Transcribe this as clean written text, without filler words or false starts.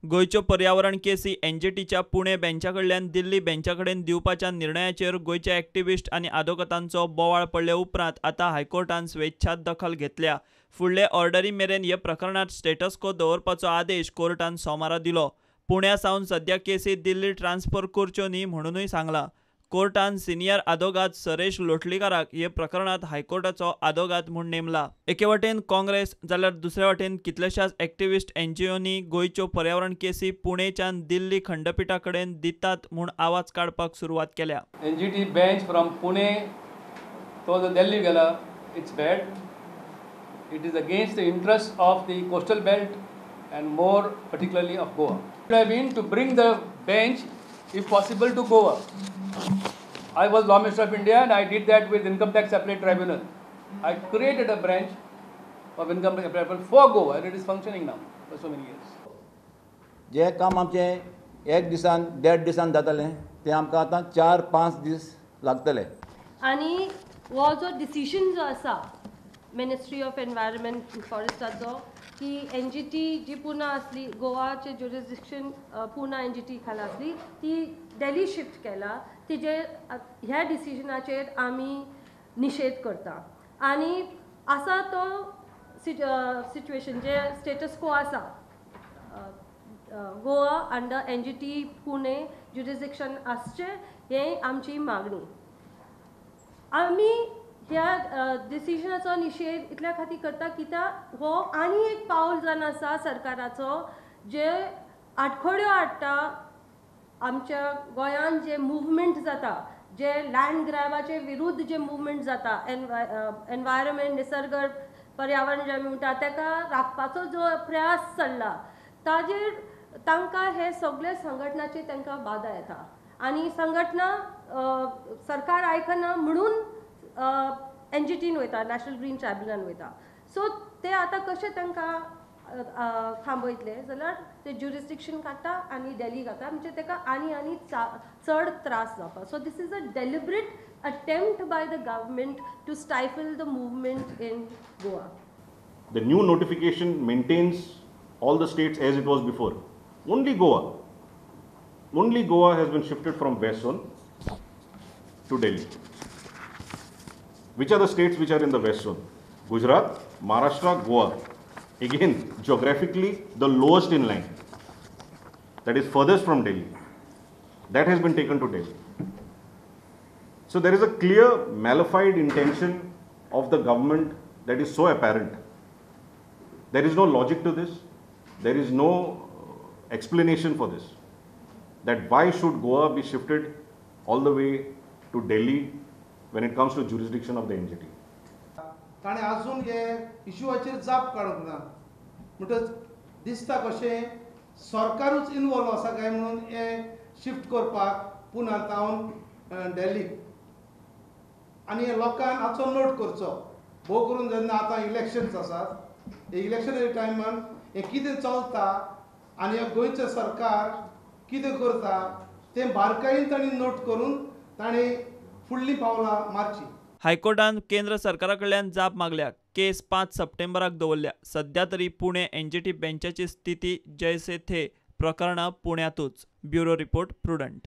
गोंयच्यो पर्यावरण केसी एनजीटीच्या पुणे बेंचा कडल्यान दिल्ली बेंचा कडेन दिवपाच्या निर्णयाचेर गोंयचे एक्टिविस्ट आनी आदोगातांचो बोवाळ पडले उपरांत आतां हायकोर्टान स्वेच्छा दखल घेतल्या. फुडले ऑर्डरी मेरेन हे प्रकरणांत स्टेटस को दवरपाचो आदेश कोर्टान सोमारा दिलो. पुण्या सावन सध्या केसी दिल्ली ट्रान्स्फर करच्यो न्ही म्हणूनय सांगलां. कोर्टान सिनियर आदोगाद सरेश लोटलीकाराक हे प्रकरणांत हायकोर्टाचो आदोगाद म्हूण नेमला. एके वटेन काँग्रेस जाल्यार दुसरे वटेन कितल्याशाच एक्टिविस्ट एनजीओनी गोंयच्यो पर्यावरण केसी पुणेच्यान दिल्ली खंडपिठा कडेन दितात म्हूण आवाज काडपाक सुरवात केल्या. NGT bench from Pune तो जो दिल्ली गेला, it's bad. It is against the interest of the coastal belt and more particularly of Goa. It have been to bring the bench if possible to Goa. I was Law Minister of India and I did that with Income Tax Appellate Tribunal. I created a branch of Income Tax Appellate Tribunal for Goa and it is functioning now for so many years. जे काम आमचें एक दिसान देड दिसान जातालें तें आमकां आतां 4-5 दीस लागतले. आनी हो जो डिसिजन जो आसा मिनिस्ट्री ऑफ एनवायरमेंट फॉरेस्टाचो की एनजीटी जी पुना आसली, गोवाचे ज्युरिस्डिक्शन पुना एनजीटी खाला आसली ती दिल्ली शिफ्ट केला, तिजे ह्या डिसिजनाचेर आमी निशेध करता. आनी आसा तो सिच्युएशन जे स्टेटस को आसा, Goa under NGT Pune jurisdiction आसचें हें आमची मागणी. आमी ह्या डिसिजनाचो निशेध इतल्या खातीर करता कित्याक हो आनी एक पावल जावन आसा सरकाराचो जे आडखळ्यो हाडटा आमच्या गोंयांत जे मुवमेंट जाता, जे लँड ग्रॅबाचे विरुद्ध जे मुवमेंट जाता, एनवायरमेंट निसर्ग पर्यावरण जे आमी म्हणटा ताका राखपाचो जो प्रयास चल्ला ताजेर तांकां हे सगळे संघटनाचे तांकां बादा येता आनी संघटना सरकार आयकना म्हणून एनजीटीन वयता, नॅशनल ग्रीन ट्रायब्युनलान वयता. सो ते आतां कशें तांकां थांबयतले जाल्यार ते ज्युरिस्डिक्शन काडटा आनी दिल्ली घाता, म्हणजे ताका आनी आनी चड त्रास जावपा. So this is a deliberate attempt by the government to stifle the movement in Goa. The new notification maintains all the states as it was before. Only Goa. Only Goa has been shifted from West Zone to Delhi. Which are the states which are in the West Zone? Gujarat, Maharashtra, Goa. Again, geographically, the lowest in line. That is furthest from Delhi. That has been taken to Delhi. So there is a clear malafide intention of the government that is so apparent. There is no logic to this. There is no explanation for this. That why should Goa be shifted all the way to Delhi when it comes to jurisdiction of the NGT? ताणें आजून हे इशुवाचेर जाप काडूंक ना, म्हणटच दिसता कशें सरकारूच involve आसा काय म्हणून हें शिफ्ट करपाक पुना तावन दिल्लीक. आनी हे लोकांक हाचो नोट करचो, भोव करून जेन्ना आतां इलेक्शन्स आसात, हे इलेक्शनाच्या टायमान हें कितें चलता आनी हे गोंयचें सरकार कितें करता तें बारकायेन तांणी नोट करून ताणें फुडलीं पावलां मारचीं. हायकोर्टान केंद्र सरकारा कडल्यान जाप मागल्या. केस 5 सप्टेंबराक दवरल्या. सध्या तरी पुणे एनजीटी बेंचाची स्थिती जैसे थे, प्रकरणां पुण्यांतूच. Bureau report, Prudent.